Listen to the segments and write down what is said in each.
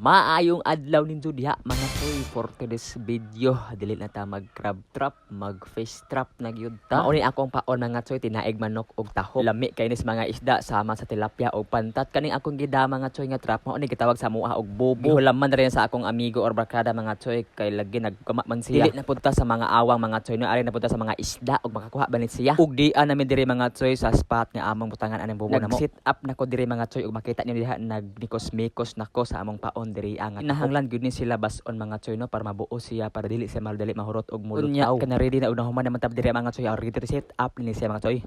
Maayong adlaw ninyo diha, mga tsoy. For today's video, dili na ta mag crab trap, mag fish trap na gyud ta. Mao ni akong paon, mga tsoy, tinaig manok og tahop. Lami kay nis mga isda sama sa tilapia og pantat. Kaning akong gida, mga tsoy, nga trap, mao ni gitawag sa amoa og bobo. Gihulaman rin sa akong amigo or barkada, mga tsoy, kay lagi nagkama man siya. Dili na pud ta sa mga awang, mga tsoy, no, ari na pud ta sa mga isda ug makakuha ba ni siya. Ug di namin diri, mga tsoy, sa spot nga among butangan aning bobo namo. Nag-sit up na ko diri, mga tsoy, ug makita niyo diha nagnikos-mikos nako sa among paon diri ang kinahanglan gyud ni sila bason, mga tsoy, no, para mabuo siya, para dili siya madali mahurot og mulutaw. Kana ready na ug nahuman naman tab diri, mga tsoy, ready to set up ni siya, mga tsoy.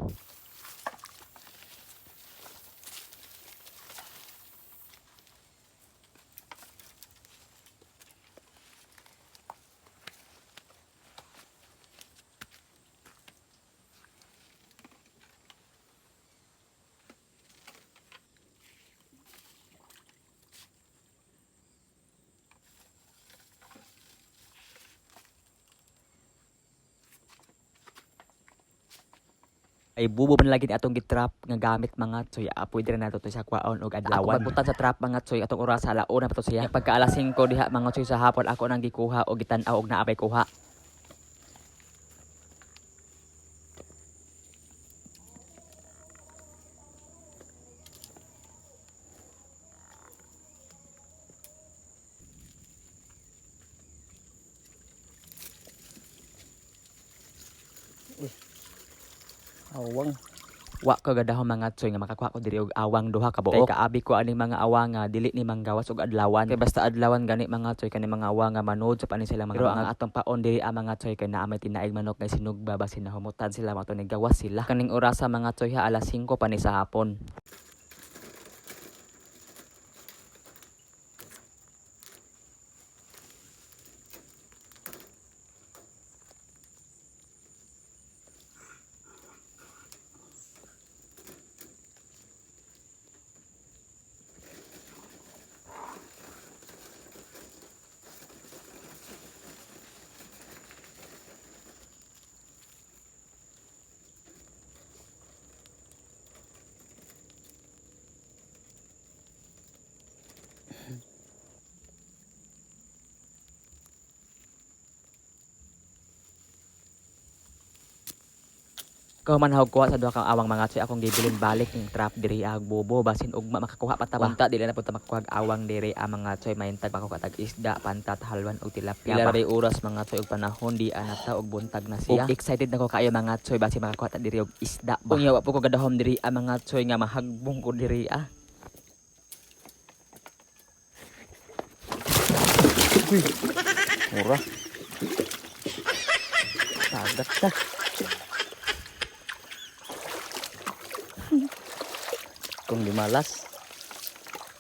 Ay bubo man lagi ni atong gitrap nga gamit, mga tsoy. Pwede ra nato to sa kwaon og adlawan. Ako pagbutan sa trap, mga tsoy, atong oras 1:00 pa to siya. Pagka alas 5 diha, mga tsoy, sa hapon ako nang gikuha og gitan-aw og naa bay kuha. Awang. Wa ko gadahom, mga tsoy, nga makakuha ko diri og awang duha ka buok. Kay kaabi ko aning mga awang nga dili ni manggawas og adlawan. Kay basta adlawan gani, mga tsoy, kani mga awang nga manood sa panin sila mga. Pero ang atong paon diri ang mga tsoy kay naa may tinaig manok nga sinugba, basin nahumutan sila mato ni gawas sila. Kaning orasa, mga tsoy, ha, alas 5 pa ni sa hapon. Kahuman hog kuha sa duha ka awang, mga tsoy, akong gibilin balik ning trap diri ag bobo basin ugma makakuha pa ta ba. Unta dili na pud ta makakuha og awang diri ang mga tsoy, mahintag makakuha tag isda, pantat, halwan og tilapia. Pila ra bay oras, mga tsoy, og panahon di ana ta og buntag na siya. Ug excited na ko kaayo, mga tsoy, basin makakuha ta diri og isda ba. Unya wa po ko gadahom diri ang mga tsoy nga mahagbong ko diri ah. Mura. Tagat ta. Kung di malas.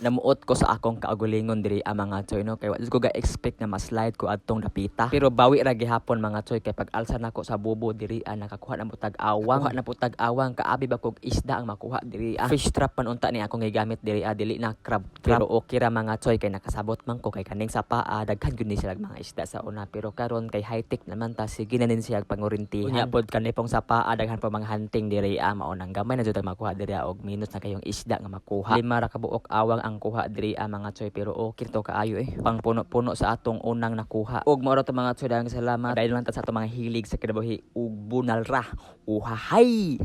Namuot ko sa akong kaugalingon diri ang mga tsoy, no, kay wa ko ga-expect na ma-slide ko adtong dapita. Pero bawi ra gihapon, mga tsoy, kay pag alsa nako sa bubo diri ah, nakakuha na pud tag awang. Kuha na pud tag awang, kaabi ba kog isda ang makuha diri ah. Fish trap man unta ni akong gigamit diri ah, dili na crab trap. Pero okay ra, mga tsoy, kay nakasabot man ko, kay kaning sa paa daghan gyud ni sila mga isda sa una, pero karon kay high tech naman ta, sige na din siya pangurintihan. Unya pod kani pong sa paa daghan pa mga hunting diri ah, mao nang gamay na jud ang makuha diri ah, og minus na kayong isda nga makuha. Lima ra ka buok awang ang kuha diri ah, mga tsoy, pero okay to kaayo eh. Pang puno-puno sa atong unang nakuha. Ug mao ra to, mga tsoy, daghang salamat. Dahil lang ta sa atong mga hilig sa kinabuhi ug bunal ra. Uhahay!